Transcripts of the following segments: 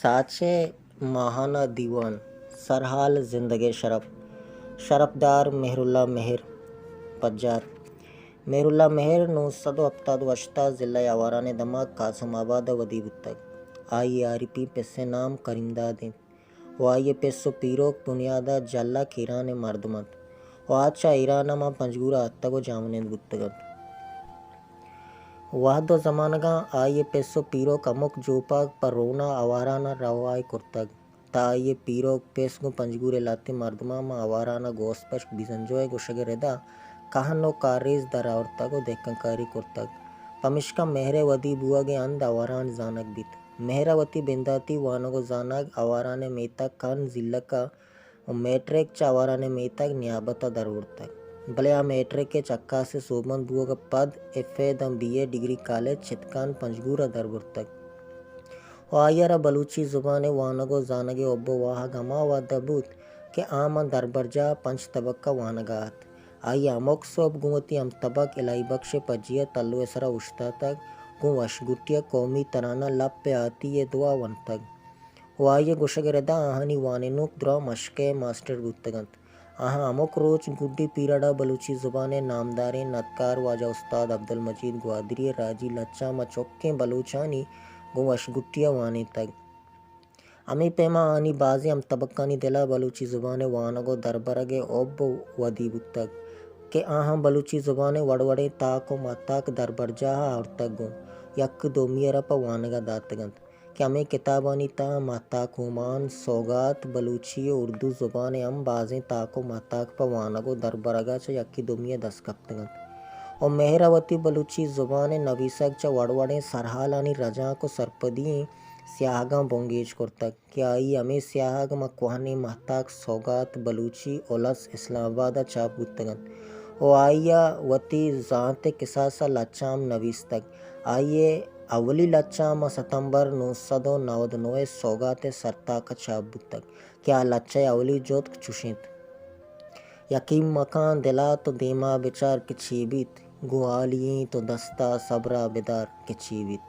ساچ ءِ ماھانہ دیوان، سرھال زندگ ءِ شرپ، شرپدار مھراللہ مھر، پجار۔ مھراللہ مھر نو سد ءُ ھپتاد ءُ ھشت ءَ ضلع آواران ءِ دمگ قاسم آباد ءَ ودی بوتگ۔ آئی ءِ آریپی پس ءِ نام کریم داد اِنت ءُ آئی ءِ پس ءُ پیروک بنیاد ءَ جھل ءَ کیران ءِ مردم اَنت ءُ آ چہ ایران ءَ ماں پنجگور ءَ اتگ ءُ جاھمنند بوتگ اَنت۔ وھد ءُ زمانگاں آئی ءِ پس ءُ پیروک ھمک جوپاگ پہ رون ءَ آواران ءَ رھوای کرتگ۔ تاں آئی ءِ پیروک پس گوں پنجگور ءِ لھتیں مردماں ماں آواران ءَ گوست پشک بیزنجو ءِ گوشگ ءِ رد ءَ کھن ءُ کارریز در آورتگ ءُ دھکانکاری کرتگ۔ پمیشکا مھر ءِ ودی بوھگ ءِ ھند آواران زانگ بیت۔ مھر ءَ وتی بنداتی وانگ ءُ زانگ آواران ءِ میتگ کھن زیلک ءَ ءُ میٹرک چہ آواران ءِ میتگ نیابت ءَ دربرتگ، بلے آ میٹرک ءِ چکاس ءِ سوبمند بوھگ ءَ پد ایف اے داں بی اے ڈگری کالج چتکان پنجگور ءَ دربرتگ ءُ آئی ءَ را بلوچی زبان ءِ وانگ ءُ زانگ ءِ حب ءُ واھگ ھما وھد ءَ بوت کہ آ ماں دربرجاہ ءَ پنچ تبک ءَ وانگ ءَ اَت۔ آئی ءَ ھمک سھب گوں وتی ھمتبک الٰہی بخش ءِ پجی ءَ تلو ءِ سرا اوشتاتگ، گوں وشگٹی ءَ قومی ترانہ لپ ءِ ھاتی ءِ دعا ونتگ ءُ آئی ءِ گوشگ ءِ رد ءَ آھانی وانینوک دراہ مشق ءِ ماسٹر بوتگ اَنت۔ آھاں ھمک روچ گڈی پیریڈ ءَ بلوچی زبان ءِ نامداریں ندکار واجہ استاد عبدالمجید گوادری ءِ راجی لچھاں ماں چکیں بلوچانی گوں وشگٹی ءَ وانینتگ۔ ھمے پیم ءَ آھانی بازیں ھمتبکانی دل ءَ بلوچی زبان ءِ وانگ ءُ دربرگ ءِ حب ودی بوتگ کہ آھاں بلوچی زبان ءِ وڑ وڑیں تاک ءُ ماھتاک دربرجاہ ءَ آورتگ ءُ گوں یک دومی ءَ را پہ وانگ ءَ داتگ اَنت کہ ھمے کتابانی تہا ماھتاک اومان، سوگات، بلوچی ءُ اردو زبان ءِ ھم بازیں تاک ءُ ماھتاک پہ وانگ ءُ دربرگ ءَ چہ یکے دومی ءَ دست کپتگ اَنت ءُ مھر ءَ وتی بلوچی زبان ءِ نبیسگ چہ وڑ وڑیں سرھالانی رجانک ءُ سرپدی ئیں سیاھگاں بنگیج کرتگ کہ آئی ءِ ھمے سیاھگ ماں کوھنیں ماھتاک سوگات بلوچی الس اسلام آباد ءَ چاپ بوتگ اَنت ءُ آئی ءَ وتی زانت ءِ کساس ءَ لچھاں ھم نبیستگ۔ آئی ءِ اولی لچھاں ماں ستمبر نو سد ءُ نود ءُ نو ءِ سوگات ءِ سرتاک ءَ چاپ بوتگ کہ آ لچہ ءِ اولی جتک چش اِنت: یکیم مکاں دل ءَ تو دیم ءَ بچار کہ چے بیت، گوں ھالی ایں تو دست ءَ صبر ءَ بدار کہ چے بیت۔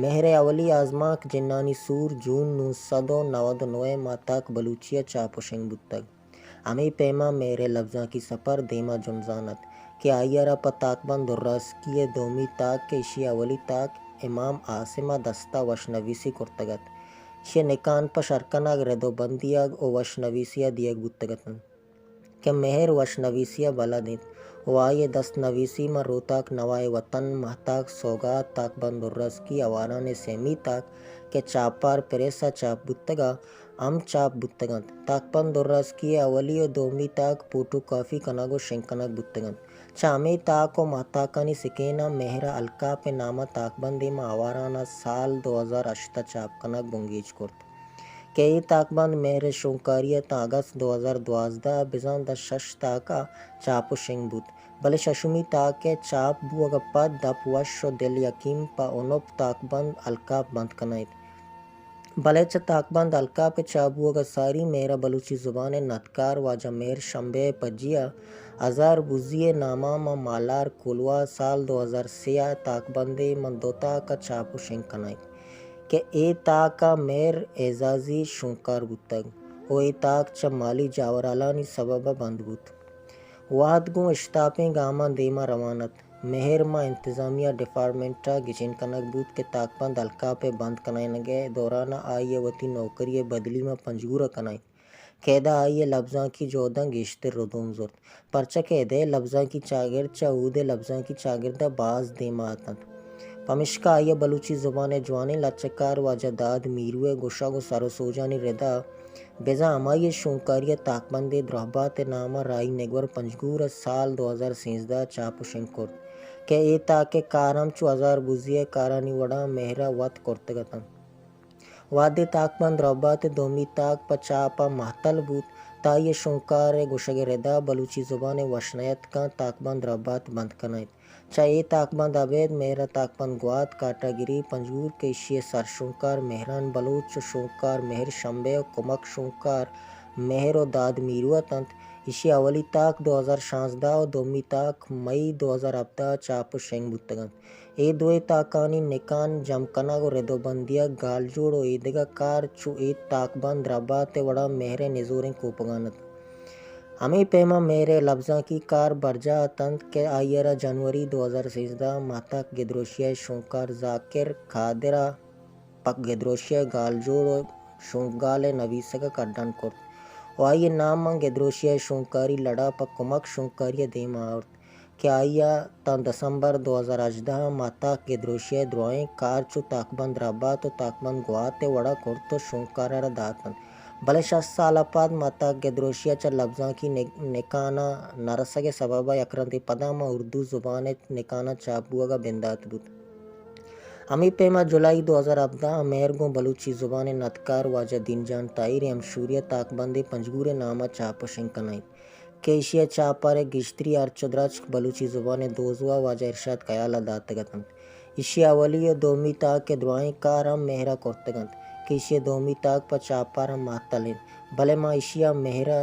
مھر ءِ اولی آزمانک جنانی سور، جون نو سد ءُ نود ءُ نو ءِ ماھتاک بلوچی ءَ چاپ ءُ شنگ بوتگ۔ ھمے پیم ءَ مھر ءِ لبزانکی سپر دیم ءَ جنزان اَت کہ آئی ءَ را پہ تاکبند دراسکی ءِ دومی تاک کہ ایشی ءِ اولی تاک امام عاصم ءَ دست ءَ وش نویسی کرتگ اَت، ایشی ءِ نکان پہ شر کنگ، رد ءُ بند دیگ ءُ وش نویسی ءَ دیگ بوتگ اَت اَنت کہ مھر وش نویسی ءَ بلد اِنت ءُ آئی ءِ دست نویسی ماں روتاک نوائے وطن، ماھتاک سوگات، تاکبند دراسکی، آواران ءِ سیمی تاک کہ چاپار پریس ءَ چاپ بوتگ ءَ ھم چاپ بوتگ اَنت۔ تاکبند دراسکی ءِ اولی ءُ دومی تاک پوٹو کاپی کنگ ءُ شنگ کنگ بوتگ اَنت۔ چہ ھمے تاک ءُ ماھتاکانی سکین ءَ مھر ءَ الکاپ ءِ نام ءَ تاکبندے ماں آواران ءَ سال دو ھزار ھشت ءَ چاپ کنگ بنگیج کرت کہ اے تاکبند مھر ءِ شونکاری ءَ تاں اگست دو ھزار دوازدہ ءَ بزاں داں شش تاک ءَ چاپ ءُ شنگ بوت، بلے ششمی تاک ءِ چاپ بوگ ءَ پد دپ وش ءُ دل یکیم پہ انپ تاکبند الکاپ بند کنائینت۔ بلے چہ تاکبند الکاپ ءِ چاپ بوگ ءَ ساری مھر ءَ بلوچی زبان ءِ ندکار واجہ مھر شمبے ءِ پجی ءَ ھزار بزی ءِ نام ءَ ماں مالار کولواہ سال دو ھزار سے ءَ تاکبندے ماں دو تاک ءَ چاپ ءُ شنگ کنائینت کہ اے تاک ءَ مھر اعزازی شونکار بوتگ ءُ اے تاک چہ مالی جاورھالانی سبب ءَ بند بوت۔ وھد گوں اشتاپیں گاماں دیم ءَ روان اَت۔ مھر ماں انتظامیہ ڈیپارٹمنٹ ءَ گچین کنگ بوت کہ تاکبند الکاپ ءِ بند کنائینگ ءِ دوران ءَ آئی ءَ وتی نوکری ءِ بدلی ماں پنجگور ءَ کنائینت کہ ادا آئی ءِ لبزانکی جھداں گیشتر ردوم زرت، پرچا کہ اد ءِ لبزانکی چاگرد چہ اود ءِ لبزانکی چاگرد ءَ باز دیم ءَ اِت اَنت۔ پمیشکا آئی ءَ بلوچی زبان ءِ جوانیں لچہ کار واجہ داد میرو ءِ گوشگ ءُ سر ءُ سوجانی رد ءَ بزاں ھمائی ءِ شونکاری ءَ تاکبندے درھبات ءِ نام ءَ راہی نگور پنجگور ءَ سال دو ھزار سیزدہ ءَ چاپ ءُ شنگ کرت کہ اے تاک ءِ کار ھم چو ھزار بزی ءِ کارانی وڑا مھر ءَ وت کرتگ اِت اَنت۔ وھدے تاکبند درھبات ءِ دومی تاک پہ چاپ ءَ مھتل بوت، تہ آئی ءِ شونکار ءِ گوشگ ءِ رد ءَ بلوچی زبان ءِ وش نیتکاں تاکبند درھبات بند کنائینت۔ چہ اے تاکبند ءَ ابید مھر ءَ تاکبند گوات، کاٹاگری، پنجگور کہ ایشی ءِ سرشونکار مھران بلوچ ءُ شونکار مھر شمبے ءُ کمک شونکار مھر ءُ داد میرو اِت اَنت۔ ایشی ءِ اولی تاک دو ھزار شانزدہ ءُ دومی تاک مئی دو ھزار ھبدہ ءَ چاپ ءُ شنگ بوتگ اَنت۔ اے دوئیں تاکانی نکان جم کنگ و رد و بندیگ، گالجوڑ و ایدگہ کار چو اے تاکبند ربات ء وڑا مہر ء نزوریں کوپگان ات۔ ہمے پیما مہر ء لبزانکی کار برجاہ اتنت کہ آئی ء را جنوری دو ہزار سیزدہ ء ماہتاک گدروشی ء شونکار ذاکر قادر ء پہ گدروشی ء گالجوڑ و شونکگال ء نویسگ ء کڈن کرت و آئی ء نام آں گدروشی ء شونکاری لڑ ء پہ کمک شونکاری ء دیما آورت کہ آئی ء تاں دسمبر دو ہزار ہژدہ ء ماہتاک گدروشی ء درائیں کار چو تاکبند ربات و تاکبند گوات ء وڑا کرت و شونکار ء را دات انت۔ بلے شست سال ء پد ماہتاک گدروشی ء چہ لبزانکی نک-، نکان ء نہ رسگ ء سبب ء یک رندے پدا ماں اردو زبان ء نکان ء چاپ بوگ ء بندات بوت۔ ہمے پیما جولائی دو ہزار ہبدہ ء مہر گوں بلوچی زبان ء ندکار واجہ دین جان تاہیر ء ہمشوری ء تاکبندے پنجگور ء نام ء چاپ و شنگ کنائینت کہ ایشی ء چاپار ء گیشتری ہرچ و درچک بلوچی زبان ء دوزواہ واجہ ارشاد کیال ء داتگ اتنت۔ ایشی ء اولی و دومی تاک ء درائیں کار ہم مہر ء کرتگ انت کہ ایشی ء دومی تاک پہ چاپار ہم مہتل انت، بلے ما ایشی ء مہر ء،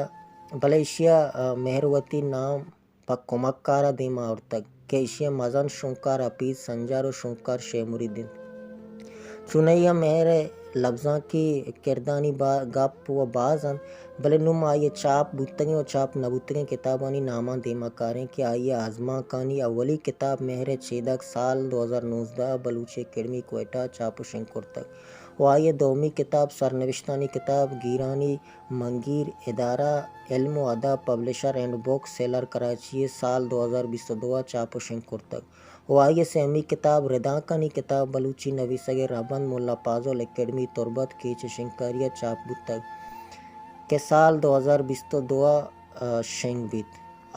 بلے ایشی ء، ء، مہر وتی نام پہ کمکار ء دیما آورتگ کہ ایشی ء مزن شونکار حفیظ سنجار و شونکار شے مرید انت۔ چونائی ء مہر ء لبزانکی کردانی با-، گپ و باز انت، بلے نوں ما آئی ء چاپ بوتگیں و چاپ نہ بوتگیں کتابانی ناماں دیما کاریں کہ آئی ء آزمانکانی اولی کتاب مہر ء چیدگ سال دو ہزار نوزدہ ء بلوچی اکیڈمی کوئٹہ ء چاپ و شنگ کرتگ و آئی ء دومی کتاب سرنوشتانی کتاب گیرانی منگیر، ادارہ علم و ادب، publisher and book seller Karachi ء سال دو ہزار بیست و دو ء چاپ و شنگ کرتگ و آئی ء سیمی کتاب ردانکانی کتاب بلوچی نویسگ ء رہبند ملا پازل اکیڈمی تربت کیچ ء شنگکاری ء چاپ بوتگ کہ سال دو ہزار بیست و دو ء شنگ بیت۔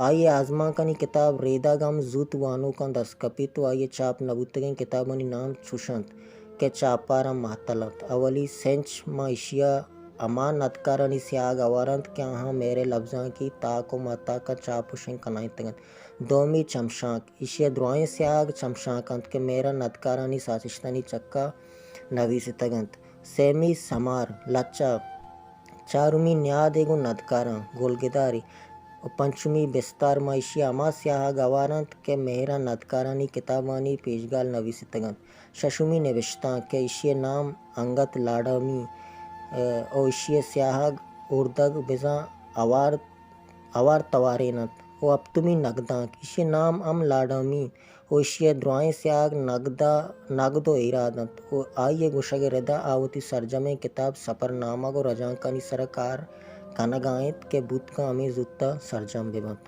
آئی ء آزمانکانی کتاب ریدگ ہم زوت وانوکاں دست کپیت و آئی ء چاپ نہ بوتگیں کتابانی نام چوش انت کہ چاپار ء مہتل انت۔ اولی سنچ ماں ایشی ء ہما ندکارانی سیاہگ ہوار انت کہ آہاں مہر ء لبزانکی تاک و ماہتاکاں چاپ و شنگ کنائینتگ انت۔ دومی چمشانک، ایشی ء درائیں سیاہگ چمشانک انت کہ مہر ء ندکارانی ساچشتانی چکا نویستگ انت۔ سیمی سمار، لچہ، چارمی نیادے گوں ندکاراں، گلگدارے، و پنچمی بستار ماں ایشی ء ہما سیاہگ ہوار انت کہ مہر ء ندکارانی کتابانی پیشگال نویستگ انت۔ ششمی نبشتانک کہ ایشی ء نام انگت لاڈامی، ء، و ایشی ء سیاہگ اوردگ بزاں ہوار، ہوار توارین انت و ہپتمی نگدانک ایشی ء نام ہم لاڈامی و ایشی ء درائیں سیاہگ نگد ء، نگد و ایراد انت و آئی ء گوشگ ء ردا آ وتی سرجمیں کتاب سپرنامگ و رجانکانی سرا کار کنگا انت کہ بوتگاں ہمے زوتا سرجم بہ بنت۔